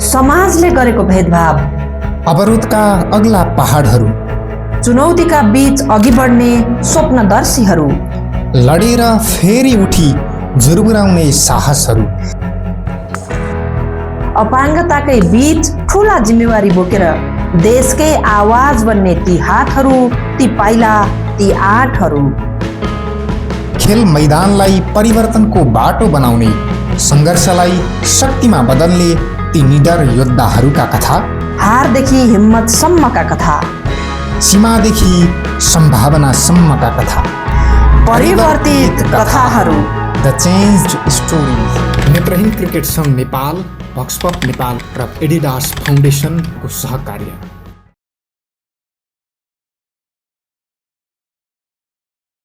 समाजले गरेको भेदभाव, अवरोधका अग्ला पहाडहरू, चुनौतीका बीच अघि बढ्ने स्वप्नदर्शीहरू, लडेर फेरि उठी जुर्मुराउने साहसहरू, अपाङ्गताकै बीच ठुला जिम्मेवारी बोकेर देशकै आवाज बन्ने ती हातहरू, ती पाइला, ती आँटहरू, खेल मैदानलाई परिवर्तनको बाटो बनाउने, सङ्घर्षलाई शक्तिमा बदल्ने ती निडर योद्धाहरूका कथा, हारदेखि हिम्मतसम्मका कथा, सीमादेखि सम्भावनासम्मका कथा, परिवर्तित कथाहरू, द चेन्ज्ड स्टोरिज। नेत्रहीन क्रिकेट सङ्घ नेपाल, भक्सपप नेपाल र एडिडास फाउन्डेसनको सहकार्य।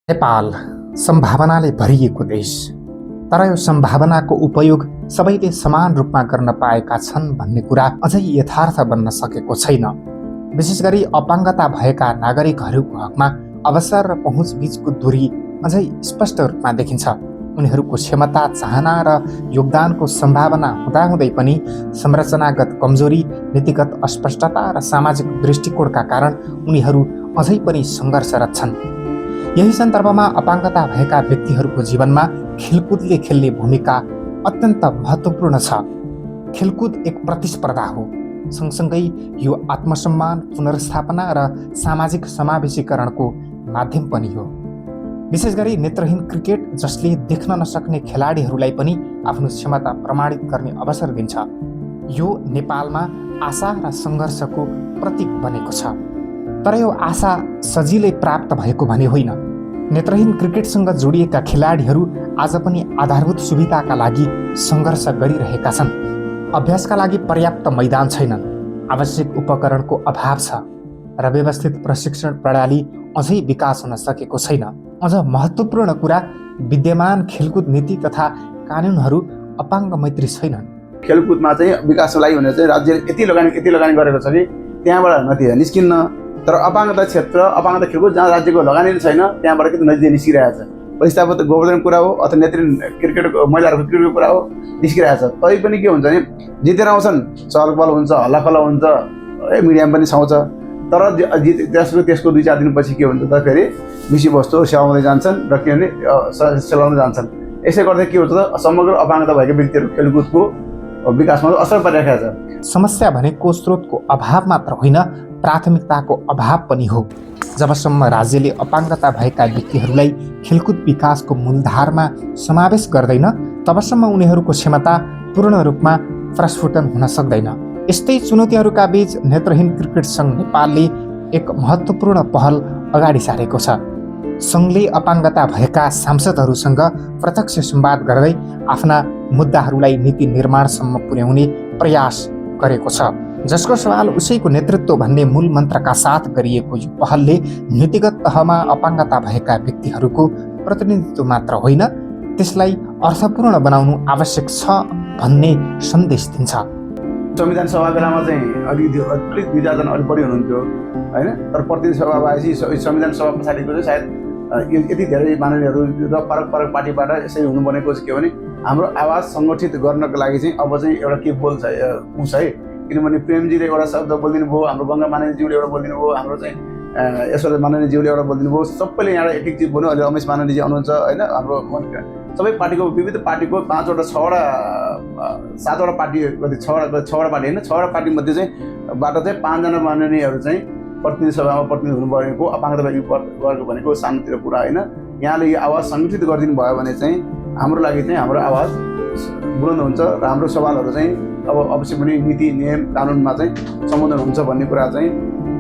नेपाल सम्भावनाले भरिएको देश, तर यो सम्भावनाको उपयोग सबैले समान रूपमा गर्न पाएका छन् भन्ने कुरा अझै यथार्थ बन्न सकेको छैन। विशेष गरी अपाङ्गता भएका नागरिकहरूको हकमा अवसर र पहुँच बीचको दूरी अझै स्पष्ट रूपमा देखिन्छ। उनीहरूको क्षमता, चाहना र योगदानको सम्भावना हुँदाहुँदै पनि संरचनागत कमजोरी, नीतिगत अस्पष्टता र सामाजिक दृष्टिकोणका कारण उनीहरू अझै पनि सङ्घर्षरत छन्। यही सन्दर्भमा अपाङ्गता भएका व्यक्तिहरूको जीवनमा खेलकुदले खेल्ने भूमिका अत्यन्त महत्त्वपूर्ण छ। खेलकुद एक प्रतिस्पर्धा हो, सँगसँगै यो आत्मसम्मान, पुनर्स्थापना र सामाजिक समावेशीकरणको माध्यम पनि हो। विशेष गरी नेत्रहीन क्रिकेट, जसले देख्न नसक्ने खेलाडीहरूलाई पनि आफ्नो क्षमता प्रमाणित गर्ने अवसर दिन्छ, यो नेपालमा आशा र सङ्घर्षको प्रतीक बनेको छ। तर यो आशा सजिलै प्राप्त भएको भने होइन। नेत्रहीन क्रिकेटसँग जोडिएका खेलाडीहरू आज पनि आधारभूत सुविधाका लागि सङ्घर्ष गरिरहेका छन्। अभ्यासका लागि पर्याप्त मैदान छैनन्, आवश्यक उपकरणको अभाव छ र व्यवस्थित प्रशिक्षण प्रणाली अझै विकास हुन सकेको छैन। अझ महत्त्वपूर्ण कुरा, विद्यमान खेलकुद नीति तथा कानुनहरू अपाङ्ग मैत्री छैनन्। खेलकुदमा चाहिँ विकासको लागि भनेर चाहिँ राज्यले यति लगानी गरेको छ कि त्यहाँबाट नतिजा निस्किन्न। तर अपाङ्गता क्षेत्र, अपाङ्गता खेलकुद जहाँ राज्यको लगानी छैन, त्यहाँबाट के नतिजा निस्किरहेको छ। प्रतिस्थापित गोवर्धन कुरा हो अथवा नेत्रहीन क्रिकेटको महिलाहरूको क्रिकेटको कुरा हो, निस्किरहेको छ। तै पनि के हुन्छ भने जितेर आउँछन्, चहलपहल हुन्छ, हल्लाखल्ला हुन्छ, मिडियामा पनि छाउँछ। तर त्यसको 2-4 दिनपछि के हुन्छ त फेरि विषयवस्तु सेलाउँदै जान्छन् र के भने सेलाउँदै जान्छन्। यसै गर्दा के हुन्छ त समग्र अपाङ्गता भएका व्यक्तिहरू खेलकुदको विकासमा असर परिरहेको छ। समस्या भनेको स्रोतको अभाव मात्र होइन, प्राथमिकताको अभाव पनि हो। जबसम्म राज्यले अपाङ्गता भएका व्यक्तिहरूलाई खेलकुद विकासको मूलधारमा समावेश गर्दैन, तबसम्म उनीहरूको क्षमता पूर्ण रूपमा प्रस्फुटन हुन सक्दैन। यस्तै चुनौतीहरूका बीच नेत्रहीन क्रिकेट सङ्घ नेपालले एक महत्त्वपूर्ण पहल अगाडि सारेको छ। सङ्घले अपाङ्गता भएका सांसदहरूसँग प्रत्यक्ष संवाद गर्दै आफ्ना मुद्दाहरूलाई नीति निर्माणसम्म पुर्याउने प्रयास गरेको छ, जसको सवाल उसैको नेतृत्व भन्ने मूल मन्त्रका साथ गरिएको यो पहलले नीतिगत तहमा अपाङ्गता भएका व्यक्तिहरूको प्रतिनिधित्व मात्र होइन, त्यसलाई अर्थपूर्ण बनाउनु आवश्यक छ भन्ने सन्देश दिन्छ। संविधान सभा बेलामा चाहिँ अलिक 2-4 जना अलिक बढी हुनुहुन्थ्यो होइन। तर प्रतिनिधि सभा भएपछि संविधान सभा पछाडिको चाहिँ सायद यति धेरै माननीयहरू र फरक पार्टीबाट यसरी हुनु बनेको चाहिँ के भने हाम्रो आवाज सङ्गठित गर्नको लागि चाहिँ अब चाहिँ एउटा के बोल छ है। किनभने प्रेमजीले एउटा शब्द बोलिदिनु भयो, हाम्रो गङ्गा माननीयज्यूले एउटा बोलिदिनु भयो, हाम्रो चाहिँ यशोदा माननीयज्यूले एउटा बोलिदिनु भयो, सबैले यहाँ एक चिज बोल्नु। अहिले रमेश माननीयजी आउनुहुन्छ होइन। हाम्रो सबै पार्टीको, विविध पार्टीको 5-6वटा 7वटा पार्टी, कति 6वटा पार्टी होइन, 6वटा पार्टीमध्ये चाहिँ 5 जना माननीयहरू चाहिँ प्रतिनिधि सभामा प्रतिनिधि हुनु भनेको अपाङ्गता वर्ग भनेको सानोतिर कुरा होइन। यहाँले यो आवाज सङ्गठित गरिदिनु भयो भने चाहिँ हाम्रो लागि चाहिँ हाम्रो आवाज बुलन्द हुन्छ र हाम्रो सवालहरू चाहिँ अब अवश्य पनि नीति नियम कानुनमा चाहिँ सम्बोधन हुन्छ भन्ने कुरा चाहिँ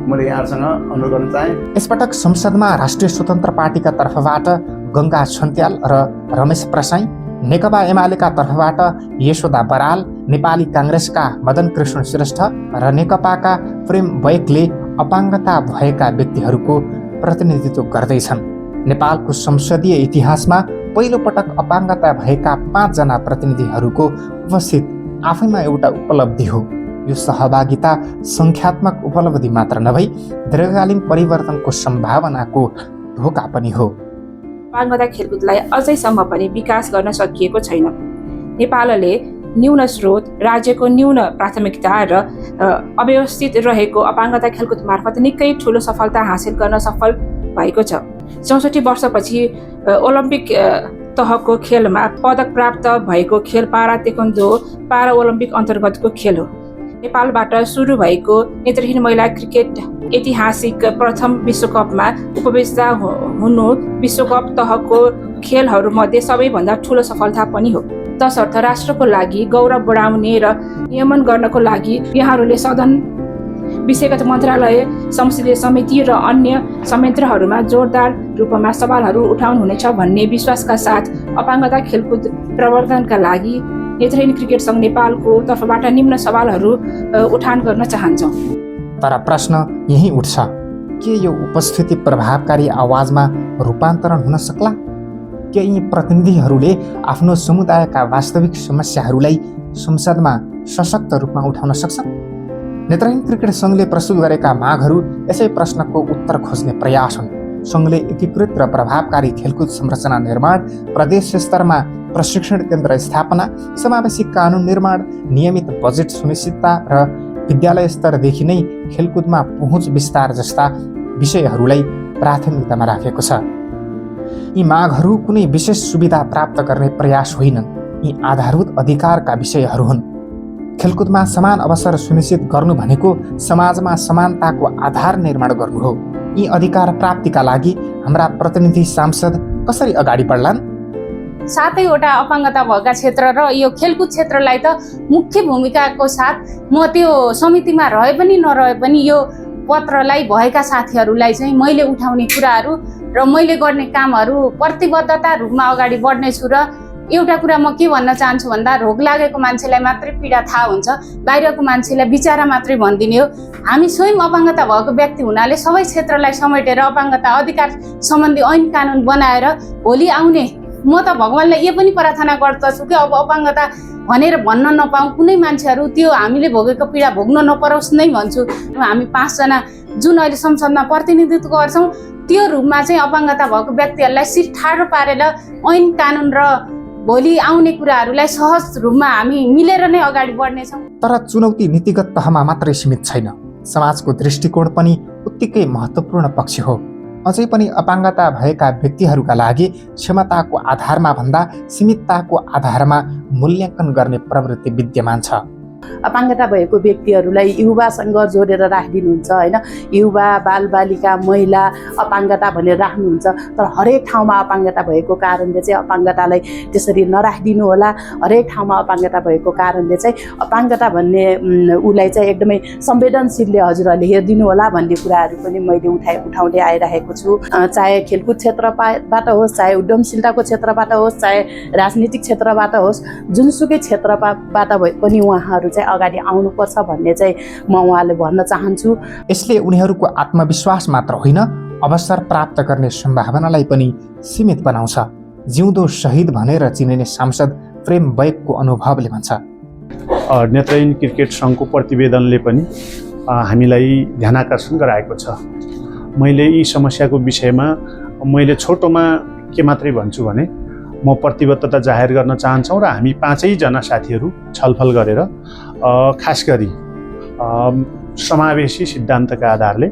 मैले यहाँहरूसँग अनुरोध गर्न चाहेँ। यसपटक संसदमा राष्ट्रिय स्वतन्त्र पार्टीका तर्फबाट गङ्गा छन्त्याल र रमेश प्रसाई, नेकपा एमालेका तर्फबाट यशोदा बराल, नेपाली काङ्ग्रेसका मदन कृष्ण श्रेष्ठ र नेकपाका प्रेम बैकले अपाङ्गता भएका व्यक्तिहरूको प्रतिनिधित्व गर्दैछन्। नेपालको संसदीय इतिहासमा पहिलोपटक अपाङ्गता भएका 5 जना प्रतिनिधिहरूको उपस्थित आफैमा एउटा उपलब्धि हो। यो सहभागिता सङ्ख्यात्मक उपलब्धि मात्र नभई दीर्घकालीन परिवर्तनको सम्भावनाको ढोका पनि हो। अपाङ्गता खेलकुदलाई अझैसम्म पनि विकास गर्न सकिएको छैन। नेपालले न्यून स्रोत, राज्यको न्यून प्राथमिकता र अव्यवस्थित रहेको अपाङ्गता खेलकुद मार्फत निकै ठुलो सफलता हासिल गर्न सफल भएको छ। 64 वर्षपछि ओलम्पिक तहको खेलमा पदक प्राप्त भएको खेल पारा ताइक्वान्डो पारा ओलम्पिक अन्तर्गतको खेल हो। नेपालबाट सुरु भएको नेत्रहीन महिला क्रिकेट ऐतिहासिक प्रथम विश्वकपमा उपविजेता हुनु विश्वकप तहको खेलहरूमध्ये सबैभन्दा ठुलो सफलता पनि हो। तसर्थ राष्ट्रको लागि गौरव बढाउने र नियमन गर्नको लागि यहाँहरूले सदन, विषयगत मन्त्रालय, संसदीय समिति र अन्य संयन्त्रहरूमा जोरदार रूपमा सवालहरू उठाउनुहुनेछ भन्ने विश्वासका साथ अपाङ्गता खेलकुद प्रवर्धनका लागि नेत्रहीन क्रिकेट सङ्घ नेपालको तर्फबाट निम्न सवालहरू उठान गर्न चाहन्छौँ। तर प्रश्न यही उठ्छ, के यो उपस्थिति प्रभावकारी आवाजमा रूपान्तरण हुन सक्ला? के यी प्रतिनिधिहरूले आफ्नो समुदायका वास्तविक समस्याहरूलाई संसदमा सशक्त रूपमा उठाउन सक्छन्? नेत्रहीन क्रिकेट सङ्घले प्रस्तुत गरेका मागहरू यसै प्रश्नको उत्तर खोज्ने प्रयास हुन्। सङ्घले एकीकृत र प्रभावकारी खेलकुद संरचना निर्माण, प्रदेश स्तरमा प्रशिक्षण केन्द्र स्थापना, समावेशी कानुन निर्माण, नियमित बजेट सुनिश्चितता र विद्यालय स्तरदेखि नै खेलकुदमा पहुँच विस्तार जस्ता विषयहरूलाई प्राथमिकतामा राखेको छ। यी मागहरू कुनै विशेष सुविधा प्राप्त गर्ने प्रयास होइनन्, यी आधारभूत अधिकारका विषयहरू हुन्। खेलकुदमा समान अवसर सुनिश्चित गर्नु भनेको समाजमा समानताको आधार निर्माण गर्नु हो। यी अधिकार प्राप्तिका लागि हाम्रा प्रतिनिधि सांसद कसरी अगाडि बढ्लान्? 7वटा अपाङ्गता भएका क्षेत्र र यो खेलकुद क्षेत्रलाई त मुख्य भूमिकाको साथ म त्यो समितिमा रहे पनि नरहे पनि यो पत्रलाई भएका साथीहरूलाई चाहिँ मैले उठाउने कुराहरू र मैले गर्ने कामहरू प्रतिबद्धता रूपमा अगाडि बढ्नेछु। र एउटा कुरा म के भन्न चाहन्छु भन्दा, रोग लागेको मान्छेलाई मात्रै पीडा थाहा हुन्छ, बाहिरको मान्छेलाई बिचारा मात्रै भनिदिने हो। हामी स्वयं अपाङ्गता भएको व्यक्ति हुनाले सबै क्षेत्रलाई समेटेर अपाङ्गता अधिकार सम्बन्धी ऐन कानुन बनाएर भोलि आउने, म त भगवान्लाई यो पनि प्रार्थना गर्दछु कि अब अपाङ्गता भनेर भन्न नपाऊँ, कुनै मान्छेहरू त्यो हामीले भोगेको पीडा भोग्न नपरोस् नै भन्छु। हामी 5 जना जुन अहिले संसदमा प्रतिनिधित्व गर्छौँ त्यो रूपमा चाहिँ अपाङ्गता भएको व्यक्तिहरूलाई सिट ठाडो पारेर ऐन कानुन र भोलि आउने कुराहरूलाई सहज रूपमा हामी मिलेर नै अगाडि बढ्नेछौँ। तर चुनौती नीतिगत तहमा मात्रै सीमित छैन, समाजको दृष्टिकोण पनि उत्तिकै महत्त्वपूर्ण पक्ष हो। अझै पनि अपाङ्गता भएका व्यक्तिहरूका लागि क्षमताको आधारमा भन्दा सीमितताको आधारमा मूल्याङ्कन गर्ने प्रवृत्ति विद्यमान छ। अपाङ्गता भएको व्यक्तिहरूलाई युवासँग जोडेर राखिदिनुहुन्छ होइन, युवा, बालबालिका, महिला अपाङ्गता भनेर राख्नुहुन्छ। तर हरेक ठाउँमा अपाङ्गता भएको कारणले चाहिँ अपाङ्गतालाई त्यसरी नराखिदिनु होला। हरेक ठाउँमा अपाङ्गता भएको कारणले चाहिँ अपाङ्गता भन्ने उसलाई चाहिँ एकदमै संवेदनशीलले हजुरहरूले हेरिदिनु होला भन्ने कुराहरू पनि मैले उठाउँदै आइरहेको छु। चाहे खेलकुद क्षेत्रबाट होस्, चाहे उद्यमशीलताको क्षेत्रबाट होस्, चाहे राजनीतिक क्षेत्रबाट होस्, जुनसुकै क्षेत्रबाट पनि उहाँहरू चाहिँ अगाडि आउनुपर्छ भन्ने चाहिँ म उहाँले भन्न चाहन्छु। यसले उनीहरूको आत्मविश्वास मात्र होइन, अवसर प्राप्त गर्ने सम्भावनालाई पनि सीमित बनाउँछ। जिउँदो शहीद भनेर चिनिने सांसद प्रेम बैगको अनुभवले भन्छ, नेत्रहीन क्रिकेट सङ्घको प्रतिवेदनले पनि हामीलाई ध्यानाकर्षण गराएको छ। मैले यी समस्याको विषयमा मैले छोटोमा के मात्रै भन्छु भने म प्रतिबद्धता जाहेर गर्न चाहन्छौँ र हामी 5 जना साथीहरू छलफल गरेर खास गरी समावेशी सिद्धान्तका आधारले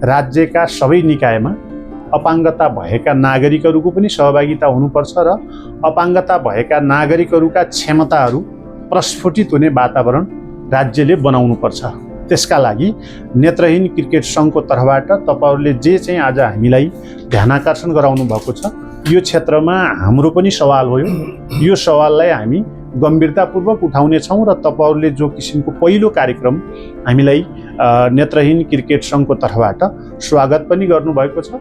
राज्यका सबै निकायमा अपाङ्गता भएका नागरिकहरूको पनि सहभागिता हुनुपर्छ र अपाङ्गता भएका नागरिकहरूका क्षमताहरू प्रस्फुटित हुने वातावरण राज्यले बनाउनुपर्छ। त्यसका लागि नेत्रहीन क्रिकेट सङ्घको तर्फबाट तपाईँहरूले जे चाहिँ आज हामीलाई ध्यानाकर्षण गराउनु भएको छ, यो क्षेत्रमा हाम्रो पनि सवाल हो। यो सवाललाई हामी गम्भीरतापूर्वक उठाउनेछौँ र तपाईँहरूले जो किसिमको पहिलो कार्यक्रम हामीलाई नेत्रहीन क्रिकेट सङ्घको तर्फबाट स्वागत पनि गर्नुभएको छ।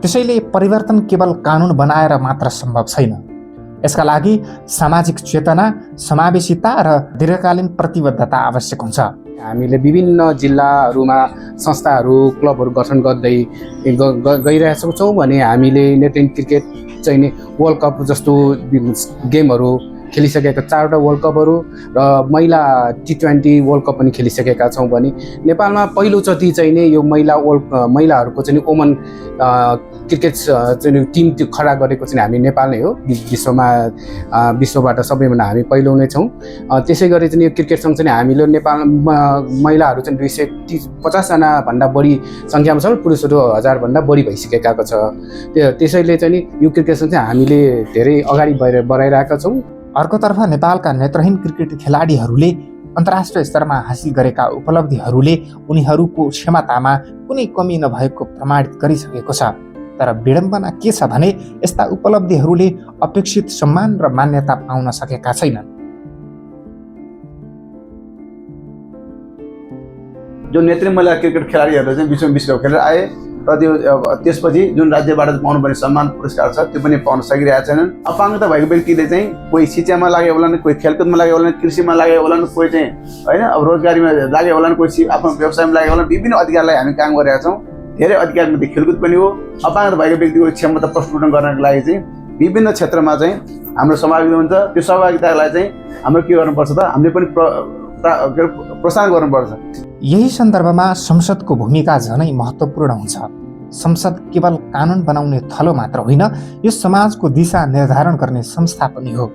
त्यसैले परिवर्तन केवल कानुन बनाएर मात्र सम्भव छैन। यसका लागि सामाजिक चेतना, समावेशिता र दीर्घकालीन प्रतिबद्धता आवश्यक हुन्छ। हामीले विभिन्न जिल्लाहरूमा संस्थाहरू, क्लबहरू गठन गर्दै गइरहेका छौँ भने हामीले नेत्रहीन क्रिकेट चाहिँ वर्ल्ड कप जस्तो गेमहरू खेलिसकेका 4वटा वर्ल्ड कपहरू र महिला T20 वर्ल्ड कप पनि खेलिसकेका छौँ भने नेपालमा पहिलोचोटि चाहिँ नै यो महिलाहरूको चाहिँ ओमन क्रिकेट चाहिँ टिम त्यो खडा गरेको चाहिँ हामी नेपाल नै हो। विश्वबाट सबैभन्दा हामी पहिलो नै छौँ। त्यसै गरी चाहिँ यो क्रिकेटसँग चाहिँ हामीले नेपालमा महिलाहरू चाहिँ 250जना भन्दा बढी सङ्ख्यामा छ, पुरुषहरू 1000 भन्दा बढी भइसकेका छ। त्यसैले चाहिँ नि यो क्रिकेटसँग चाहिँ हामीले धेरै अगाडि बढाइरहेका छौँ। अर्कोतर्फ नेपालका नेत्रहीन क्रिकेट खेलाडीहरूले अन्तर्राष्ट्रिय स्तरमा हासिल गरेका उपलब्धिहरूले उनीहरूको क्षमतामा कुनै कमी नभएको प्रमाणित गरिसकेको छ। तर विडम्बना के छ भने यस्ता उपलब्धिहरूले अपेक्षित सम्मान र मान्यता पाउन सकेका छैनन्। जो नेत्री महिला क्रिकेट खेलाडीहरू चाहिँ विश्वकप खेलेर आए र त्यसपछि जुन राज्यबाट पाउनुपर्ने सम्मान पुरस्कार छ त्यो पनि पाउन सकिरहेका छैनन्। अपाङ्गता भएको व्यक्तिले चाहिँ कोही शिक्षामा लाग्यो होला, कोही खेलकुदमा लाग्यो होला, कृषिमा लाग्यो होला, कोही चाहिँ होइन अब रोजगारीमा लाग्यो होला, कोही आफ्नो व्यवसायमा लाग्यो होला। विभिन्न अधिकारलाई हामी काम गरिरहेका छौँ। धेरै अधिकारमध्ये खेलकुद पनि हो। अपाङ्गता भएको व्यक्तिको क्षमता प्रस्फुटन गर्नको लागि चाहिँ विभिन्न क्षेत्रमा चाहिँ हाम्रो सहभागिता हुन्छ। त्यो सहभागितालाई चाहिँ हाम्रो के गर्नुपर्छ त, हामीले पनि प्रोत्साहन गर्नुपर्छ। यही सन्दर्भमा संसदको भूमिका झनै महत्त्वपूर्ण हुन्छ। संसद केवल कानुन बनाउने थलो मात्र होइन, यो समाजको दिशा निर्धारण गर्ने संस्था पनि हो।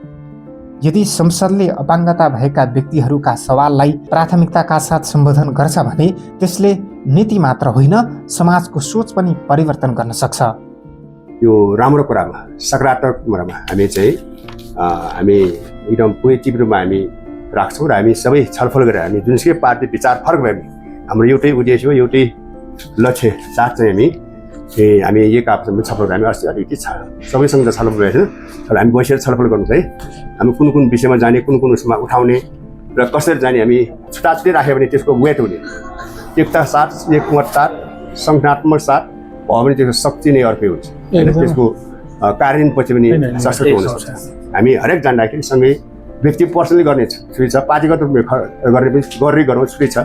यदि संसदले अपाङ्गता भएका व्यक्तिहरूका सवाललाई प्राथमिकताका साथ सम्बोधन गर्छ भने त्यसले नीति मात्र होइन, समाजको सोच पनि परिवर्तन गर्न सक्छ। यो राम्रो कुरामा, सकारात्मक कुरामा हामी चाहिँ हामी एकदम पोजिटिभ रूपमा हामी राख्छौँ र हामी सबै छलफल गरेर हामी जुनसुकै पार्टी विचार फरक भए पनि हाम्रो एउटै उद्देश्य हो, एउटै लक्ष्य साथ चाहिँ हामी एक आपसमा छलफल हामी अस्ति अलिकति सबैसँग त छलफल गरेको छ। तर हामी बसेर छलफल गर्नु चाहिँ हामी कुन कुन विषयमा जाने, कुन कुन उसमा उठाउने र कसरी जाने हामी छुट्टाछुट्टै राख्यो भने त्यसको वेट हुने, एकता साथ, एकमत साथ, सङ्गठनात्मक साथ भयो भने त्यसको शक्ति नै अर्कै हुन्छ होइन। त्यसको कार्यान्वयन पछि पनि सशक्त हुन सक्छ। हामी हरेक जाँदाखेरि सँगै व्यक्ति पर्सनली गर्ने छुट्टी छ, पार्टीगत रूपमा गर्ने गरौँ छुट्टी छ।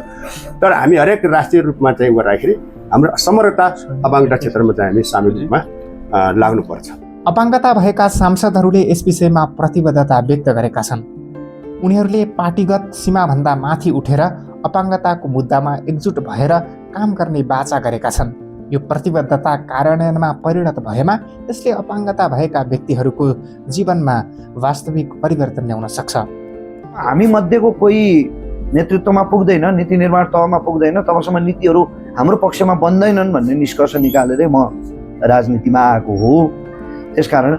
तर हामी हरेक राष्ट्रिय रूपमा चाहिँ गर्दाखेरि हाम्रो समग्रता अपाङ्गता क्षेत्रमा चाहिँ हामी सामेल रूपमा लाग्नुपर्छ। अपाङ्गता भएका सांसदहरूले यस विषयमा प्रतिबद्धता व्यक्त गरेका छन्। उनीहरूले पार्टीगत सीमाभन्दा माथि उठेर अपाङ्गताको मुद्दामा एकजुट भएर काम गर्ने बाचा गरेका छन्। यो प्रतिबद्धता कार्यान्वयनमा परिणत भएमा यसले अपाङ्गता भएका व्यक्तिहरूको जीवनमा वास्तविक परिवर्तन ल्याउन सक्छ। हामी मध्येको कोही नेतृत्वमा पुग्दैन, नीति निर्माण तहमा पुग्दैन, तबसम्म नीतिहरू हाम्रो पक्षमा बन्दैनन् भन्ने निष्कर्ष निकालेरै म राजनीतिमा आएको हो। त्यसकारण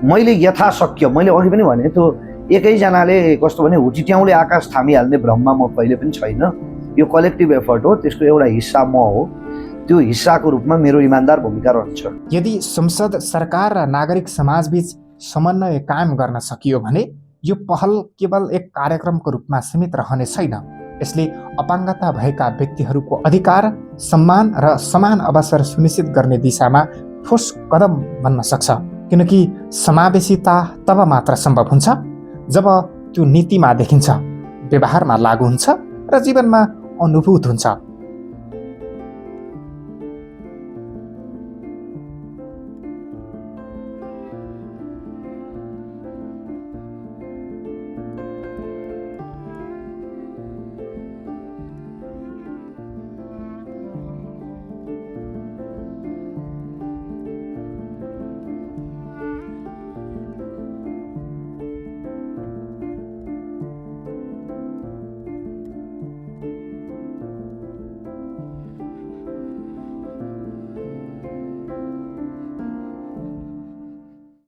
मैले यथाशक्य, मैले अघि पनि भने त्यो एकैजनाले कस्तो भने हुटिट्याउँले आकाश थामिहाल्ने भ्रममा म कहिले पनि छैन। यो कलेक्टिभ एफर्ट हो, त्यसको एउटा हिस्सा म हो। त्यो हिस्साको रूपमा मेरो इमान्दार भूमिका रहन्छ। यदि संसद, सरकार र नागरिक समाजबीच समन्वय कायम गर्न सकियो भने यो पहल केवल एक कार्यक्रमको रूपमा सीमित रहने छैन। यसले अपाङ्गता भएका व्यक्तिहरूको अधिकार, सम्मान र समान अवसर सुनिश्चित गर्ने दिशामा ठोस कदम बन्न सक्छ। किनकि समावेशिता तब मात्र सम्भव हुन्छ जब त्यो नीतिमा देखिन्छ, व्यवहारमा लागू हुन्छ र जीवनमा अनुभूत हुन्छ।